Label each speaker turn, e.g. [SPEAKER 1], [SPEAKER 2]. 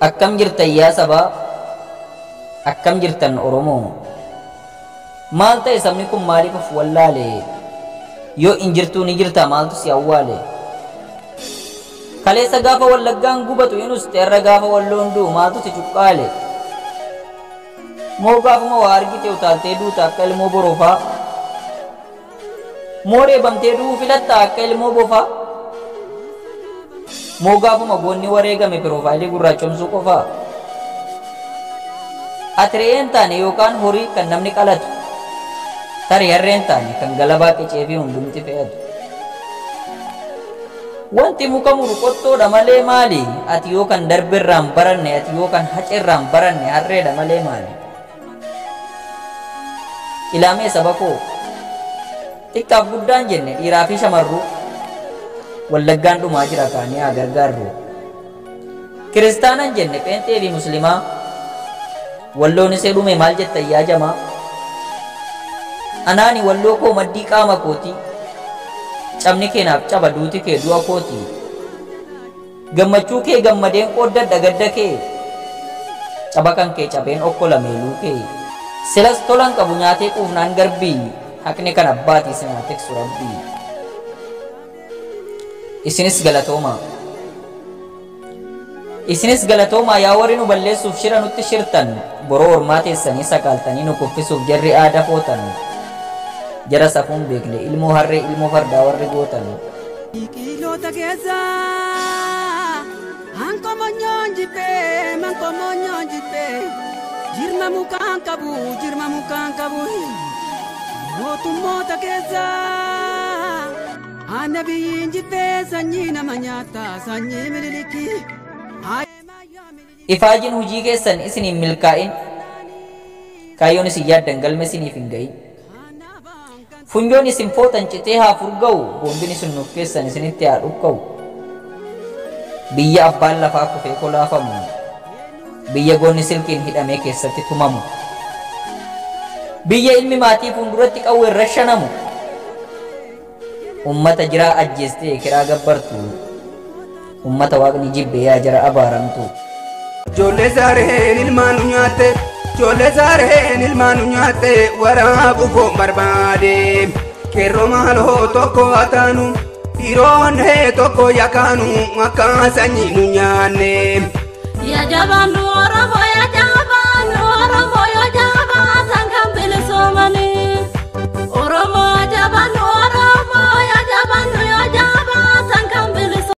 [SPEAKER 1] Akkam jirtan yaa sabaa? Akkam jirtan Oromoo? Maal ta'e sabni kun maaliif of wallaale? Yoo in jirtuu ni jirta maaltu si awwaale? Kaleessa gaafa Wallaggaan gubatu inus teerra gaafa Walloon du'u maaltu si cuqqaale? Moo gaafuma waa argite utaaltee duuta akka ilmoo borofaa? Moo reebamtee du'uu filatta akka ilmoo bofaa? Moo gaafuma goonni wareegame piroofaayilii gurraachomsuu qofaa? Ati re'een taane yookaan horii kan namni qalatu. Tarii harreen taane kan galabaa qicee fi hundumti fe'atu. Wanti muka muru qottoodha malee maali? Ati yoo kan darberraan baranne, ati yoo kan hacerraan baranne harreedha malee maali? Ilaamee saba koo, xiqqaaf guddaan jenne dhiiraa fi shamarruu, Wallaggaan dhumaa jira kaanee haa gargaarru. Kiristaanan jenne pheenxee fi muslimaa, Walloon isee dhume maal jettan yaa jamaa? Anaani Walloo koo maddii qaama kooti, cabni kee naaf caba duuti kee du'a kooti. Gammachuu kee gammadeen qooddadha gadda kee, caba kan kee cabeen okkola meeluu kee. Silas tolan qabu nyaatee quufnaan garbii, haqni kan abbaatii isin haa tiksu Rabbii. Isinis galatoomaa. Isinis galatoomaa yaa warri nu balleessuuf shira nutti shirtan, boroo ormaa teessanii sakaaltanii nu kuffisuuf jarri aada footan. Jara safuun beekne ilmoo harree ilmoo fardaa warri gootan.
[SPEAKER 2] Biqiloota keessa hankomonyoon jibbee mankomonyoon jibbee jirma mukaan qabu jirma mukaan qabu mootummoota keessa annabiyyiin jibbee sanyii nama nyaata sanyii Mililikii.
[SPEAKER 1] Ifaajin hujii keessan isin hin milkaa'in, kaayyoon isin yaaddan galma isiniif hin ga'in. Funyoon isin footan citee haa furga'u, boombiin isin nuuf keessan isinitti haa dhukka'u. Biyya abbaan lafaa kufee kolaafamu, biyya goonni silkiin hidhamee keessatti tumamu. Biyya ilmi maatii fuulduratti qawween rashanamu. Ummata jiraa ajjeestee kiraa gabbartu. Ummata waaqni jibbe yaa jara abaaramtu.
[SPEAKER 3] Ijoollee saareen ilmaan nu nyaatte, ijoollee saareen ilmaan nu nyaatte, waraabu foon barbaade. Qeerroo maaloo tokko haa taanu, dhiironnee tokko yakkaanu akka sanyii nu nyaanne.
[SPEAKER 4] Yaa jabaan